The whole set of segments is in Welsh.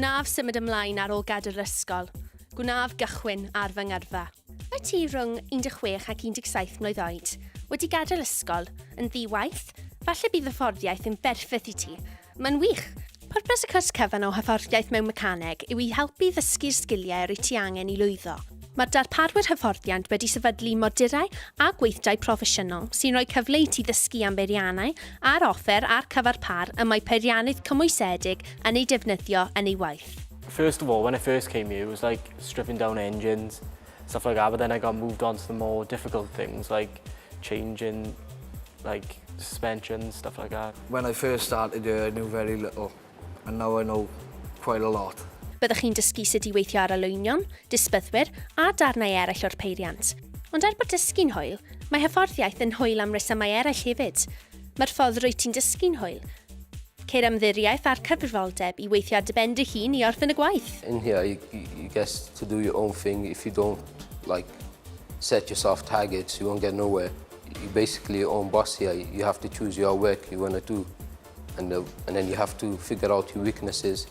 Gwnaf symud ymlaen ar ôl gadael yr ysgol. Gwnaf gychwyn ar fy ngyrfa. Wyt ti rhwng 16 ac 17 mlwydd oed, wedi gadael ysgol, yn ddi-waith? Falle bydd hyfforddiaeth yn berffaith i ti. Mae'n wych! Pwrpas y cwrs cyfan o hyfforddiaeth mewn mecaneg yw i helpu i ddysgu'r sgiliau rwyt ti angen i lwyddo. Mae'r darparwyr hyfforddiant wedi sefydlu modurau a gweithdai proffesiynol sy'n rhoi cyfle i ti ddysgu am beiriannau a'r offer a'r cyfarpar y mae peiriannydd cymwysedig yn eu defnyddio yn ei waith. First of all, when I first came here, it was like stripping down engines, stuff like that, but then I got moved on to the more difficult things, like changing like suspension, stuff like that. When I first started here, I knew very little, and now I know quite a lot. Byddwch chi'n dysgu sut i weithio ar olwynion, disbyddwyr a darnau eraill o'r peiriant. Ond er bod dysgu'n hwyl, mae hyfforddiaeth yn hwyl am resymau eraill hefyd. Mae'r ffordd rwyt ti'n dysgu'n hwyl. Ceir ymddiriaeth a'r cyfrifoldeb i weithio ar dy ben dy hun i orffen y gwaith. In here, you get to do your own thing. If you don't like set yourself targets, you won't get nowhere. You're basically your own boss here. You have to choose your work you want to do. And then you have to figure out your weaknesses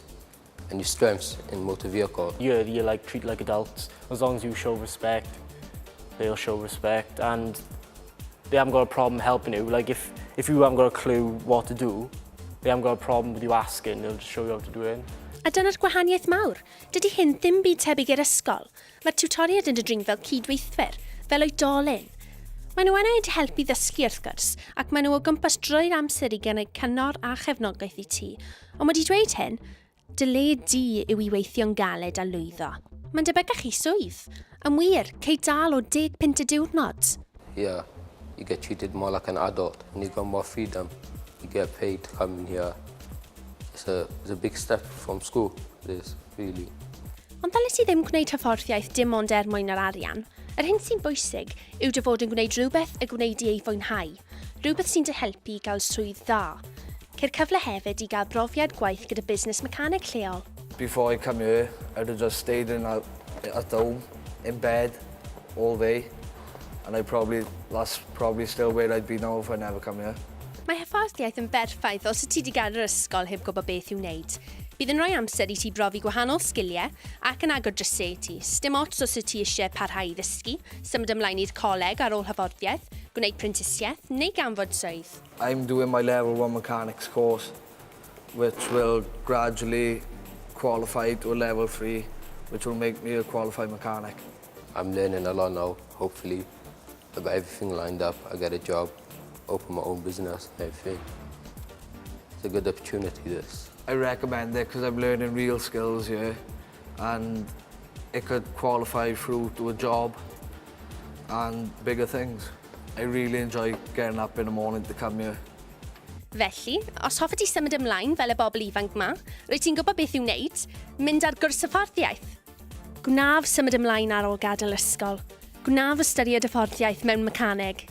and your strengths in motor vehicle. You're like treated like adults. As long as you show respect, they'll show respect and they haven't got a problem helping you. Like if you haven't got a clue what to do, they haven't got a problem with you asking, they'll just show you how to do it. A dyna'r gwahaniaeth mawr. Dydy hyn ddim byd tebyg i'r ysgol. Mae'r tiwtoriaid yn dy drin fel cydweithwyr, fel oedolyn. Maen nhw yna i dy helpu ddysgu wrth gwrs, ac maen nhw o gwmpas drwy'r amser i gynnig cyngor a chefnogaeth i ti. Ond wedi dweud hyn, dy le di yw i weithio'n galed a lwyddo. Mae'n debygach i swydd. Yn wir, cei dâl o 10 punt y diwrnod. Here, you get treated more like an adult and you got more freedom. You get paid to come in here. It's a big step from school, this, really. Ond ddylet ti ddim gwneud hyfforddiaeth dim ond er mwyn yr arian. Yr hyn sy'n bwysig yw dy fod yn gwneud rhywbeth y gwnei di ei fwynhau. Rhywbeth sy'n dy helpu i gael swydd dda. Ceir cyfle hefyd i gael brofiad gwaith gyda busnes mecaneg lleol. Before I come here, I'd have just stayed at home, in bed, all day. And that's probably still where I'd be now if I never come here. Mae hyfforddiaeth yn berffaith os wyt ti wedi gadael yr ysgol heb gwybod beth i'w wneud. Bydd yn rhoi amser i ti brofi gwahanol sgiliau ac yn agor drysau i ti. Sdim ots os wyt ti eisiau parhau i ddysgu, symud ymlaen i'r coleg ar ôl hyfforddiaeth, gwneud prentisiaeth neu ganfod swydd. I'm doing my level 1 mechanics course, which will gradually qualify to a level 3, which will make me a qualified mechanic. I'm learning a lot now, hopefully. I got everything lined up. I get a job, open my own business and everything. It's a good opportunity, this. I recommend it because I'm learning real skills here and it could qualify through to a job and bigger things. I really enjoy getting up in the morning to come here. Felly, os hoffet ti symud ymlaen fel y bobl ifanc ma, rwyt ti'n gwybod beth i'w wneud, mynd ar gwrs hyfforddiaeth. Gwnaf symud ymlaen ar ôl gadael ysgol. Gwnaf ystyried hyfforddiaeth mewn mecaneg.